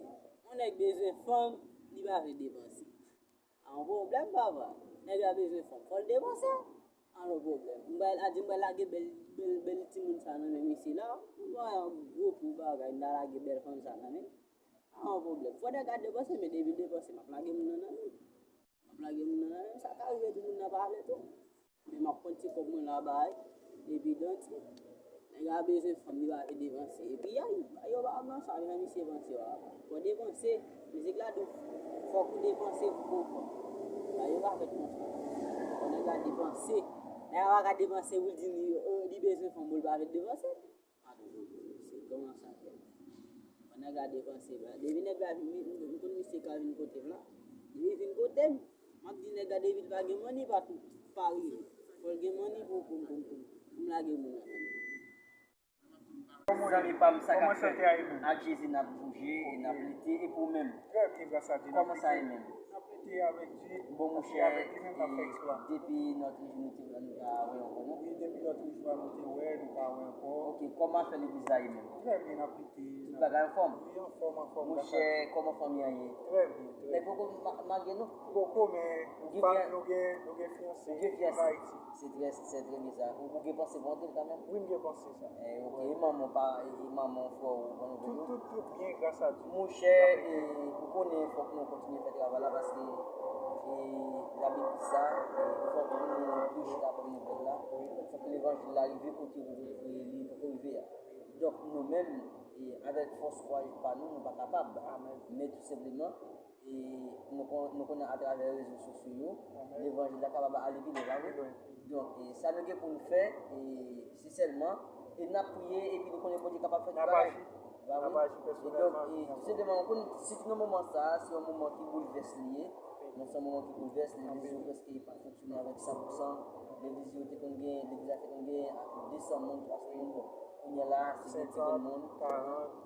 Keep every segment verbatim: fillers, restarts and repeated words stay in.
Yon nèg bezwen fanm, li pa vle depanse. A yon pwoblèm, papa. Nèg la bezwen fanm, fò l depanse. A yon pwoblèm. M pral, a di m pral lage bèl, bèl, bèl timoun sa nan men misye la. M pran yon gwo pou bagay, m ta lage bèl fanm sa nan men. A yon pwoblèm. Fò nèg la depanse, men depi l depanse, m ap lage moun nan nan men. M ap lage moun nan nan men. Sa ka rive tou moun nan pa vle tou. Men m ap pran ti kòb mwen la bay, epi danti. Nèg la bezwen fanm, li pa vle depanse. Epi ay, yo pa pran sa, men misye panse a. Fò depanse, mizik la di w, fòk ou depanse pou pran fanm. Bagay yo pa fèt konsa. Fò nèg la depanse. Nèg la pa ka depanse pou l di li, oh, li bezwen fanm, pou l pa vle depanse. A toujou, se kòman sa fèt. Fò nèg la depanse, bra. Depi nèg la vin, m, m konn misye ka vin kote m la. Depi vin kote m, m ap di nèg la depi l pa gen money pa tou, pa rive. Fò l gen money pou, pou, pou, pou, pou m lage moun nan. Zanmi pa m, sa k ap fèt? Ak Jezi n ap bouje e n ap lite, e pou ou menm? Kòman sa ye menm? Bon, monchè, e depi nòt rijou nou te wè, nou pa wè ankò, non? Wi, depi lòt jou a nou te wè, nou pa wè ankò. Ok, kòman afè legliz la ye menm? Trè byen, n ap lite. Tout bagay anfòm? Wi, anfòm, anfòm. Monchè, kòman fanmi an ye? Trè byen, trè byen. Nèg poko ma-, magye nou? Poko, men nou gen, nou gen fiyanse. Ou gen fiyanse? Ann Ayiti. Se trè, se trè byen sa. Ou, ou gen panse pou antre l kanmenm? Wi, m gen panse sa. Eh, ok. E manman w pa, e, e manman w, frè w, ou konn tout, tout, tout byen, gras a Dye. Monchè, e, ou konnen fòk nou kontinye fè travay la paske, e, Labib di sa, e, fòk nou preche la bòn nouvèl la. Fòk levanjil la rive kote ou, e, li poko rive a. Donk, nou menm, e, avèk fòs kouraj pa nou, nou pa kapab. Amèn. Men tou senpleman, e nou kon-, nou konnen atravè rezo sosyo yo, levanjil la kapab ale pi lwen, pa vre? Donk, e sa nou gen pou nou fè, e se sèlman, e n ap priye, epi nou konnen Bondye kapab fè tout bagay. Pa vre? E donk, e tou senpleman, ou konn, sitou nan moman sa a, se yon moman ki boulvès li ye. Donk, se yon moman ki boulvès, legliz yo prèske pa fonksyone avèk san pou san. Legliz yo te konn gen, legliz la te konn gen de san moun, twa san moun. Bon, kounye a la, se gen ti grenn moun.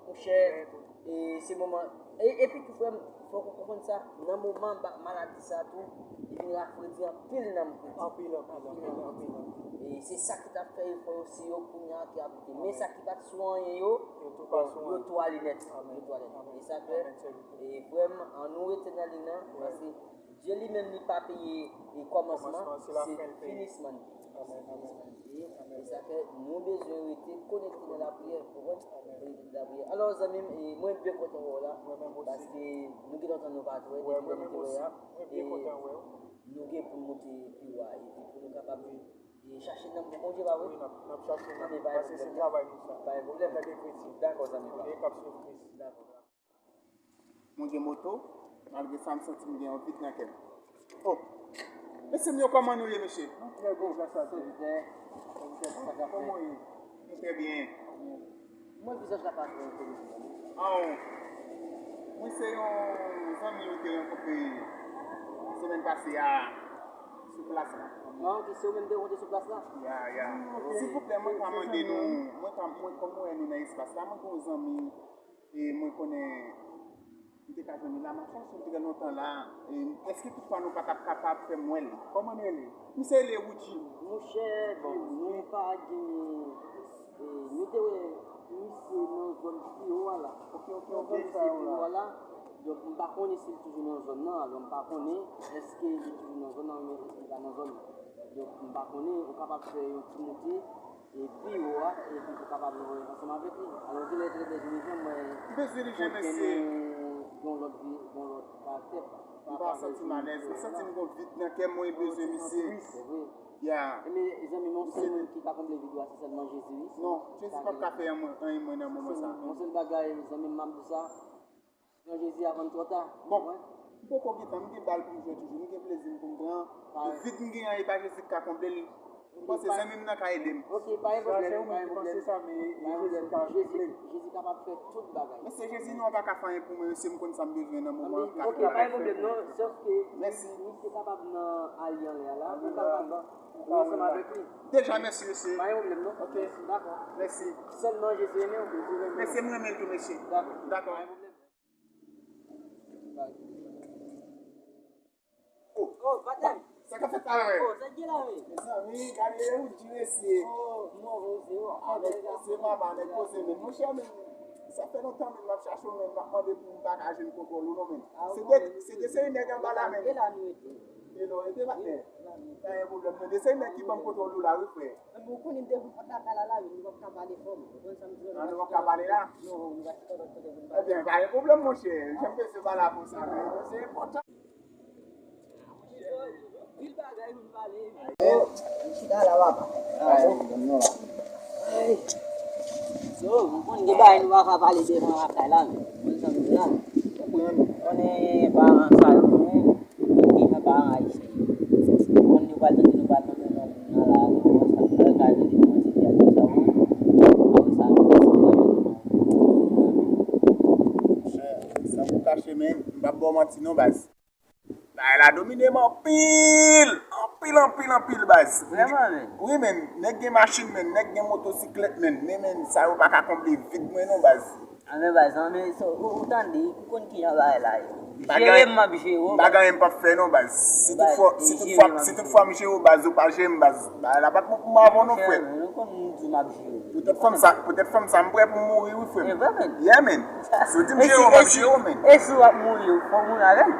Monchè, e se moman, e, epi tou, frè m, fòk ou konprann sa, nan moman ba-, maladi sa tou, li vin rafredi anpil nanm kretyen. Anpil, anpil, anpil, anpil, anpil. E se sa ki t ap fè efò yo, se yo kounye a ki ap lite. Men sa ki pa t sou anyen yo, yo tou ale nèt. Yo tou ale nèt. E sa fè, e frè m, ann nou rete nan liy nan, paske Dye li menm li pa peye e kòmansman, se finisman li peye. Se finisman li peye. E sa fè nou bezwen rete konekte nan lapriyè, ou konprann? Konekte nan lapriyè. Alò, zanmi m, e mwen byen kontan wè w la, paske nou gen lontan nou pa t wè, depi lè nou te wè a, e nou gen pou nou moute pi wo a, epi pou nou kapab, e, chache nanm pou Bondye, pa vre? Wi, n ap, n ap chache nanm, paske se travay nou sa. Pa gen pwoblèm. Dakò, zanmi m. Dakò. Mwen gen moto, malgre sa, m santi m gen yon vid nan kè m. Oh! Mesye m yo, kòman nou ye, mesye? Nou trè byen, gras a Dye. Sèvitè, sèvitè, sa k ap fèt? Kòman w ye? Nou trè byen. Mwen, vizaj la pa twò enterese m. Aw, mwen se yon zanmi ou te rankontre semèn pase a sou plas la. Ah, ok, se ou menm te rankontre sou plas la? Ya, ya. Ah, ok. Silvouplè, mwen ka mande nou, mwen ka, mwen, kòm mwen wè nou nan espas la, mwen gen yon zanmi E mwen konnen m te ka jwenn li la, m ap chèche l trè lontan la. E èske toutfwa nou pa t ap kapab fè m wè l? Kòman l rele? Misye rele Woodjy. Monchè, bon, nou pa gen, e, nou te wè misye nan zòn pi wo a la. Ok, ok, ok, sa yo la. Donk, m pa konnen si l toujou nan zòn nan, alò m pa konnen èske li toujou nan zòn nan, oubyen èske li pa nan zòn nan. Donk, m pa konnen, ou kapab fè yon ti moute, e pi wo a, epi pou kapab ansanm avèk li. Alò, kilè trè byen, mwen, m bezwen li jan, mesye. Gon lòt vi, gon lòt karaktè. M pa santi m alèz, m santi m gon vid nan kè mwen, m bezwen misye. Ya. Ebyen, zanmi m, yon sèl moun ki ka konble vid ou a, se sèlman Jezi, wi. Non, Jezi p ap ka fè anyen mwen nan moman sa a, non. Yon sèl bagay, zanmi m, m ap di sa. Pran Jezi avan l twò ta. Bon, m poko gen tan, m gen bal pou m jwe toujou, m gen plezi m pou m pran. E vid m gen an, e pa Jezi k ka konble l. M panse zanmi m nan ka ede m. Ok, pa gen pwoblèm, pa gen pwoblèm. Pa gen pwoblèm. Jezi, Jezi kapab fè tout bagay. Mesye, Jezi nou an pa ka fè anyen pou mwen, mesye, m konn sa m bezwen nan moman an. Ok, pa gen pwoblèm non, sòf ke misye kapab nan ale anlè a la, ou kapab, ou ansanm avèk li. Deja, mèsi, mesye. Pa gen pwoblèm non. Ok. Dakò. Mèsi. Sèlman Jezi renmen w. Mesye, m renmen l tou, mesye. Dakò. Dakò. Pa gen pwoblèm. Oh, oh, patèm. Sa k ap fèt la, mwen? Oh, sa k gen la, wi? Mezanmi, gade ou di mesye. Oh, mwen, mwen, se ou. Ah, nèg poze, papa, nèg poze, men monchè, men. Sa fè lontan menm m ap chache w menm, m ap mande pou m pa ka jwenn kontwòl ou non menm. Se de, se de seri nèg anba la menm. E la nou rete. E nou rete patnè. Pa gen pwoblèm non. De seri nèg ki ban m kontwòl ou la wi frè. Ou konnen m te pou pòt lakay la la, nou p ap ka pale fò. Ou konn sa m di w la. Nou p ap ka pale la? Non, nou pa chita lòt kote pou n pale. Ebyen, pa gen pwoblèm monchè. Jan m bezwen pale avè w sa menm. Se enpòtan. Yo, m chita la papa. Ay, m konn gen bagay nou pa ka pale devan lakay la menm. Ou konn sa m di la menm. Konnen paran sa yo menm, ki jan paran ayisyen yo. Konn nou pral tande nou pral nonmen non moun nan la, nou kòmanse ap pral ka rele nou manti ki al de sa ou. Apre sa nou kòmanse ap rele nou. Monchè, san pou kache menm, m p ap ba w manti non baz. Bagay la domine m anpil, anpil, anpil, anpil baz. Vrèman menm? Wi menm, nèg gen machin menm, nèg gen motosiklèt menm, men menm sa yo pa ka konble vid mwen non baz. Anben baz, anben, ou tande, ou konn kijan bagay la ye. Jere m, m ap jere w. M pa gen anyen m p ap fè non baz. Si tout fwa, si tout fwa, si tout fwa m jere w baz, ou pa jere m baz. Bagay la p ap bon pou mwen avè w non frè. Monchè, ou konn m di w m ap jere w. Poutèt fanm sa, poutèt fanm sa, m prè pou m mouri wi frè m. Yeah man. Si w di m jere w, m ap jere w man. E si w ap mouri, ou fò w mouri avè m.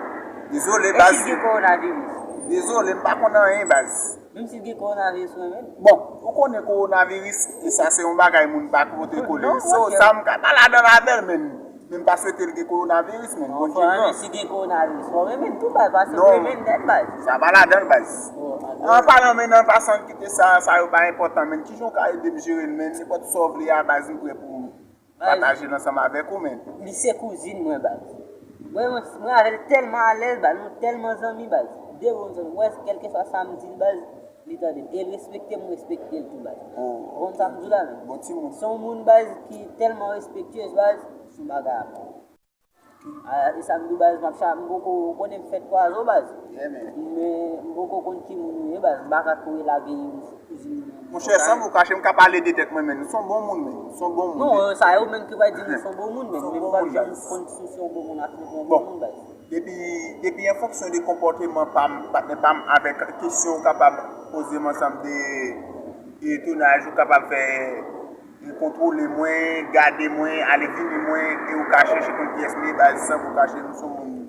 Dezole baz. E si gen kowonaviris? Dezole, m pa konn anyen baz. Menm si gen kowonaviris mwen menm. Bon, ou konnen kowonaviris, e sa se yon bagay moun pa pote kole. So, sa m ka pa ladan l avè l menm. Men m pa swete l gen kowonaviris menm. Bondye gran. Si gen kowonaviris, fò w renmen l tou baz, paske m renmen l nèt baz. Sa pa ladan l baz. An palan men nan pasan kite sa, sa yo pa enpòtan men. Kijan w ka ede m jere l men? Nenpòt sa w vle a baz, m prè pou m pataje l ansanm avèk ou men. Li se kouzin mwen baz. Mwen, mwen, mwen avè l tèlman alèz baz, nou tèlman zanmi baz. De bon zanmi. Mwen, kèlkeswa sa m di l baz, li tande m. E l respekte m, m respekte l tou baz. Ou konn sa m di w la menm? Bon timoun. Se yon moun baz ki tèlman respektyez baz, se yon bagay apa. A, e sa m di w baz, m ap cha-, m poko konnen m fèt kwazo baz. Men m poko konn ki moun ou ye baz, m pa ka kouri lage yon kouzin mwen. Monchè, san pou kache, m ka pale de tèt mwen men, nou se yon bon moun men, nou se yon bon moun. Non, sa yo menm ki pral di nou se yon bon moun men, men m p ap janm konn si w se yon bon moun ak si w pa yon bon moun baz. Depi, depi an fonksyon de konpòteman pa m, patnè pa m, avèk kesyon ou kapab poze m ansanm de, de tonaj ou kapab fè, e kontwole mwen, gade mwen, ale vini mwen, e ou ka chèche konn kiyès m ye baz, san pou kache m se yon moun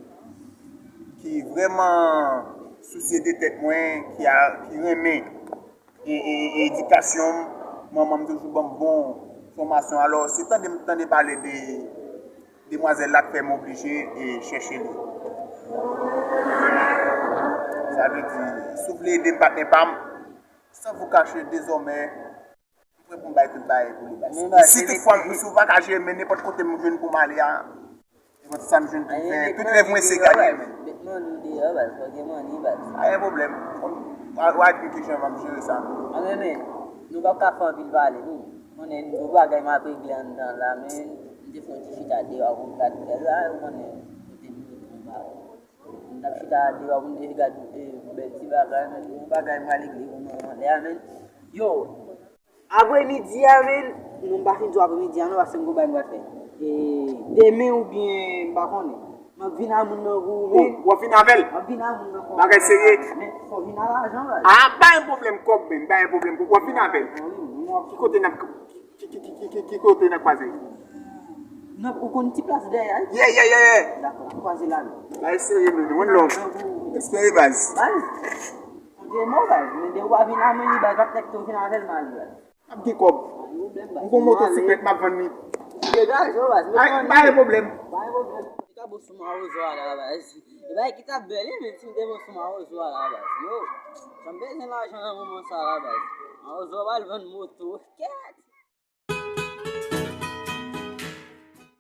ki vrèman sousye de tèt mwen, ki a, ki renmen e, e, e edikasyon m. Manman m toujou ban m bon fòmasyon. Alò, se tande m tande pale de demwazèl la k fè m oblije e chèche li. Sa vle di, si w vle ede m patnè pa m, san pou kache dezòmè, m prè pou m bay tout bagay pou li baz. Si tout fwa, si w pa ka jere m, men nenpòt kote m jwenn pou m ale a, nenpòt sa m jwenn pou m fè, tout rèv mwen se gade men. Met manni w deyò baz, fò gen manni baz. Pa gen pwoblèm. Ou a, ou a di m kijan m ap jere sa. Anben men, nou p ap ka fè anpil pale non. Konnen gen bagay m ap regle anndan la men, m te fè yon ti chita deyò pou m gad bèl la, ou konnen kote m rete anba. M t ap chita deyò pou m te gad, e, bèl ti bagay men, gen yon bagay m pral regle pou nou anlè a men. Yo, apremidi a men, non m pa fin di w apremidi a non, paske m gon bagay m pral fè. E, demen oubyen m pa konnen. M ap vin a moun nan pou ou men. W ap vin avè l? M ap vin a moun nan pou ou. Bagay serye? Men fò w vin a lajan baz. A, pa gen pwoblèm kòb men, pa gen pwoblèm kòb. W ap vin avè l? Ki kote n ap, ki, ki kote n ap kwaze? Ou konn ti plas dèyè a? Yeah, yeah, yeah, yeah. Dakò, n ap kwaze la men. Bagay serye men, one love. Espere baz. Baz. Konte non baz, men depi w pa vin a men li baz, w ap nèk tou vin avè l m ale baz. M ap gen kòb. M gon motosiklèt m ap vann li. Degaje w baz, pa gen pwoblèm. Pa gen pwoblèm. Li ka bon sou mawozo a la baz. E bagay ki t ap bèl wi men si m te bon sou mawozo a la baz. Yo, jan m bezwen lajan nan moman sa la baz. Mawozo a pral vann moto. Kèt.